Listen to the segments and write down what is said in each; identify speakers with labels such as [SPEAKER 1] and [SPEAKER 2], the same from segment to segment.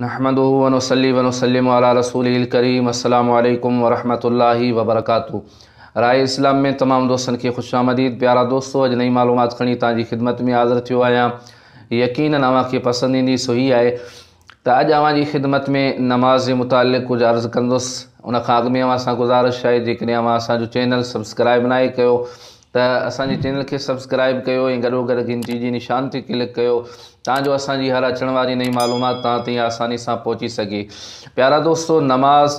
[SPEAKER 1] نحمده ونصلي ونسلم علي رسوله الڪريم السلام عليڪم ورحمة الله وبرڪاته راء اسلام ۾ تمام دوستن کي خوش آمديد پيارا دوستو اڄ نئين معلومات کڻي توهان جي خدمت ۾ حاضر ٿيو آهيان يقينن اوهان کي پسند ايندي سو هي آهي ته اڄ اوهان جي خدمت ۾ نماز جي متعلق ڪجهه عرض ڪندس. ان کان اڳ ۾ اوهان سان گذارش آهي جيڪڏهن اوهان اسان جو چينل سبسڪرائب ناهي ڪيو ته اسان جي چينل کي سبسڪرائب ڪيو ۽ گڏوگڏ گهنٽي جي نشان تي ڪلڪ ڪيو تان جو اسان جي هر اچڻ واري نئين معلومات توهان تائين آساني سان پهچي سگهي. پيارا دوستو نماز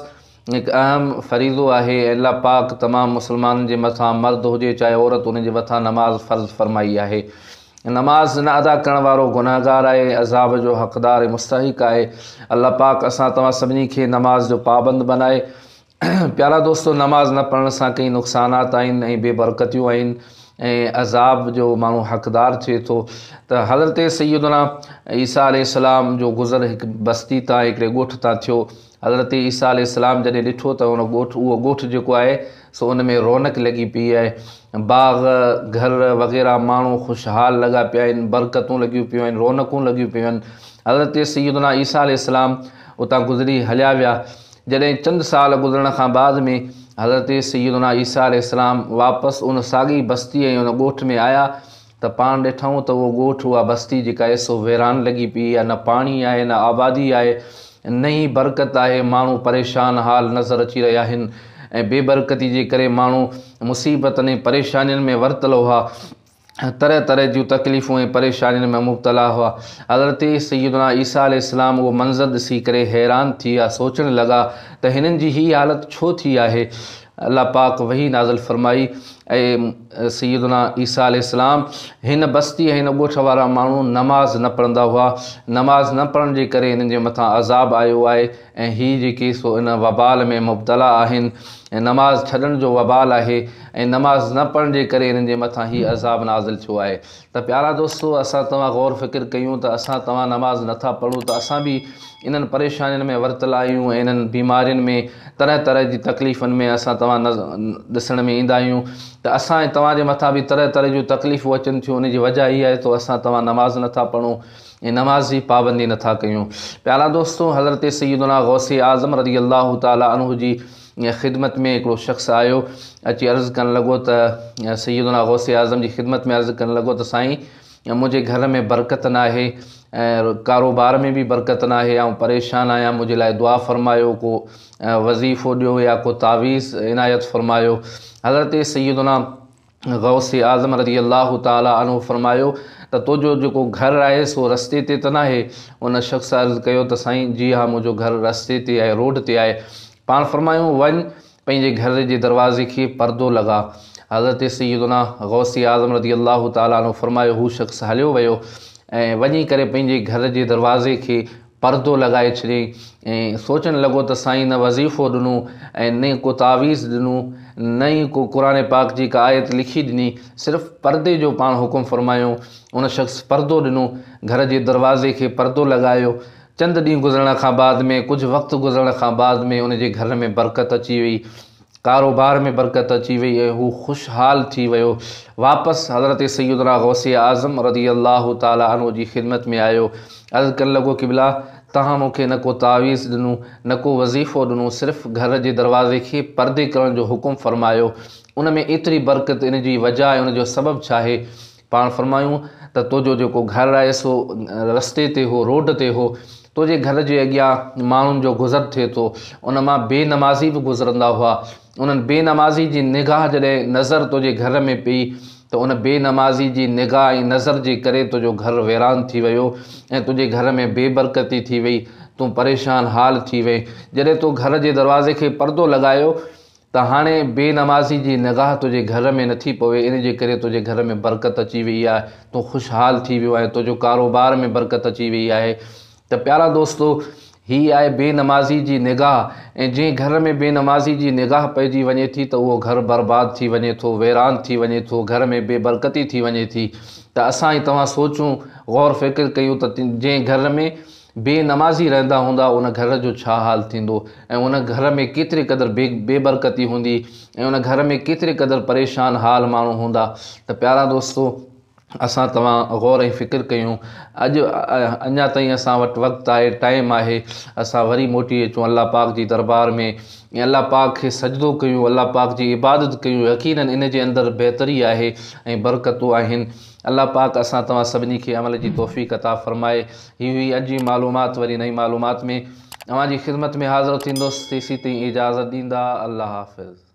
[SPEAKER 1] هڪ اهم فريضو آهي ۽ الله پاڪ تمام مسلمانن جي مٿان مرد هجي چاهي عورت انهن جي مٿان نماز فرض فرمائي آهي. نماز نه ادا ڪرڻ وارو گنهگار آهي ۽ عذاب جو حقدار ۽ مستحق آهي. الله پاڪ اسان توهان سڀني کي نماز جو پابند بنائي. پيارا دوستو نماز نه پڙهڻ سان ڪئي نقصانات آهن ۽ بي برڪتيون آهن ۽ عذاب جو ماڻهو حقدار ٿئي ٿو ته حضرت سيدنا عيسيٰ عليه السلام جو گذر هڪ بستي تان هڪڙي ڳوٺ تان ٿيو. حضرت عيسيٰ عليه السلام جڏهن ڏٺو ته ان ڳوٺ اهو ڳوٺ جيڪو آهي سو ان ۾ رونق لڳي پيئي آهي، باغ، گهر وغيره ماڻهو خوشحال لڳا پيا آهن، برڪتون لڳيون پيون آهن، رونقون لڳيون پيون آهن. حضرت سيدنا عيسيٰ عليه السلام اتان گذري هليا ويا. جڏهن چند سال گذرڻ کان بعد ۾ حضرت سيدنا عيسيٰ عليه السلام واپس ان ساڳئي بستي ۽ ان ڳوٺ ۾ آيا ته پاڻ ڏٺائون ته اهو ڳوٺ، اها بستي جيڪا آهي سو ويران لڳي پيئي آهي، نه پاڻي آهي، نه آبادي آهي، نه ئي برڪت آهي، ماڻهو پريشان حال نظر اچي رهيا آهن ۽ بي برڪتي جي ڪري ماڻهو مصيبتن ۽ پريشانين ۾ ورتل هئا، طرح طرح جون تڪليفون ۽ پريشانين ۾ مبتلا هئا. حضرت سيدنا عيسيٰ عليه السلام اهو منظر ڏسي ڪري حيران ٿي ويا، سوچڻ لڳا ته هنن جي هي حالت ڇو ٿي آهي؟ الله پاڪ وحي نازل فرمائي، اي سيدنا عيسيٰ عليه السلام! هن بستي ۽ هن ڳوٺ وارا ماڻهو نماز نه پڙهندا هئا، نماز نه پڙهڻ جي ڪري هنن جي مٿان عذاب آيو آهي ۽ هي جيڪي سو ان وبال ۾ مبتلا آهن ۽ نماز ڇڏڻ جو وبال آهي ۽ نماز نه پڙهڻ جي ڪري هنن جي مٿان هي عذاب نازل ٿيو آهي ته پيارا دوستو اسان توهان غور فڪر ڪيون ته اسان توهان نماز نه ٿا پڙهون ته اسان به انهن پريشانين ۾ ورتل آهيون ۽ انهن بيمارين ۾ طرح طرح جي تڪليفن ۾ اسان توهان ڏسڻ ۾ ايندا آهيون ته اسان ۽ توهان جي مٿان به طرح طرح جون تڪليفون اچن ٿيون ان جي وجه هي آهي ته اسان توهان نماز نه ٿا پڙهون ۽ نماز جي پابندي نه ٿا ڪيون پيارا دوستو حضرت سيدنا غوث اعظم رضي الله تعالٰي عنه جي خدمت ۾ هڪڙو شخص آيو، اچي عرض ڪرڻ لڳو ته سيدنا غوث اعظم جي خدمت ۾ عرض ڪرڻ لڳو ته سائين منهنجي گهر ۾ برڪت ناهي ۽ ڪاروبار ۾ به برڪت ناهي، آئون پريشان آهيان، منهنجي لاء دعا فرمايو، ڪو وظيفو ڏيو يا ڪو تعويذ عنايت فرمايو. حضرت سيدنا غوث اعظم رضي الله تعالٰي عنه فرمايو ته تو جو جيڪو گهر آهي سو رستي تي ته ناهي؟ ان شخص عرض ڪيو ته سائين جي ها منهنجو گهر رستي تي آهي، روڊ تي آهي. پاڻ فرمايو وڃ پنهنجي گهر جي دروازي کي پردو لڳا. حضرت سيدنا غوث اعظم رضي الله تعالٰي عنه فرمايو هو شخص هليو ويو ۽ وڃي ڪري پنهنجي گهر جي دروازي کي پردو لڳائي ڇڏيائين ۽ سوچڻ لڳو ته سائين نه وظيفو ڏنو ۽ نه ڪو تعويذ ڏنو نه ئي ڪو قرآن پاڪ جي ڪا آيت لکي ڏني صرف پردي جو پاڻ حڪم فرمايو ان شخص پردو ڏنو گهر جي دروازي کي پردو لڳايو چند ڏينهن گذرڻ کان بعد ۾ ڪجهه وقت گذرڻ کان بعد ۾ ان جي گهر ۾ برڪت اچي وئي ڪاروبار ۾ برڪت اچي وئي ۽ هو خوشحال ٿي ويو. واپس حضرت سيدنا غوث اعظم رضي الله تعالٰي عنه جي خدمت ۾ آيو. عرض ڪرڻ لڳو قبلا! توهان مون کي نه ڪو تعويذ ڏنو، نه ڪو وظيفو ڏنو، صرف گهر جي دروازي کي پردي ڪرڻ جو حڪم فرمايو. ان ۾ ايتري برڪت ان جي وجه ۽ ان جو سبب ڇاهي؟ پاڻ فرمايون ته تو جو جيڪو گهر آهي سو رستي تي هو، روڊ تي هو، تو جي گهر جي اڳيان ماڻهن جو گذر ٿئي ٿو، ان مان بي نمازي به گذرندا هئا، انهن بي نمازي جي نگاهه جڏهن نظر تو جي گهر ۾ پئي ته ان بي نمازي جي نگاهه ۽ نظر جي ڪري تو جو گهر ويران ٿي ويو ۽ تنهنجي گهر ۾ بي برڪتي ٿي وئي، تون پريشان حال ٿي وئين، جڏهن تو گهر جي دروازي کي پردو لڳايو ته هاڻي بي نمازي جي نگاهه تنهنجي گهر ۾ نٿي پوي، ان جي ڪري تنهنجي گهر ۾ برڪت اچي ويئي آهي، تون خوشحال ٿي ويو آهين، تنهنجو ڪاروبار ۾ برڪت اچي ويئي آهي. ته پيارا دوستو! هي آهي بي نمازي جي نگاهه ۽ جنهن گهر ۾ بي نمازي جي نگاهه پئجي وڃي ٿي ته اهو گهر برباد ٿي وڃي ٿو، ويران ٿي وڃي ٿو، گهر ۾ بي برڪتي ٿي وڃي ٿي. ته اسان ۽ توهان سوچون، غور فڪر ڪيون ته جنهن گهر ۾ بي نمازي رهندا هوندا ان گهر جو ڇا حال ٿيندو ۽ ان گهر ۾ ڪيتري قدر بي بي برڪتي هوندي ۽ ان گهر ۾ ڪيتري قدر پريشان حال ماڻهو هوندا ته پيارا دوستو! اسان توهان غور ۽ فڪر ڪيون. اڄ اڃا تائين اسان وٽ وقت آهي، ٽائيم آهي، اسان وري موٽي اچون الله پاڪ جي دربار ۾ ۽ الله پاڪ کي سجدو ڪيون، الله پاڪ جي عبادت ڪيون، يقيناً ان جي اندر بهتري آهي ۽ برڪتون آهن. الله پاڪ اسان توهان سڀني کي عمل جي توفيق عطا فرمائي. هي هئي اڄ جي معلومات وري نئين معلومات ۾ اوهان جي خدمت ۾ حاضر ٿيندس تيسين تائين اجازت ڏيندا. الله حافظ.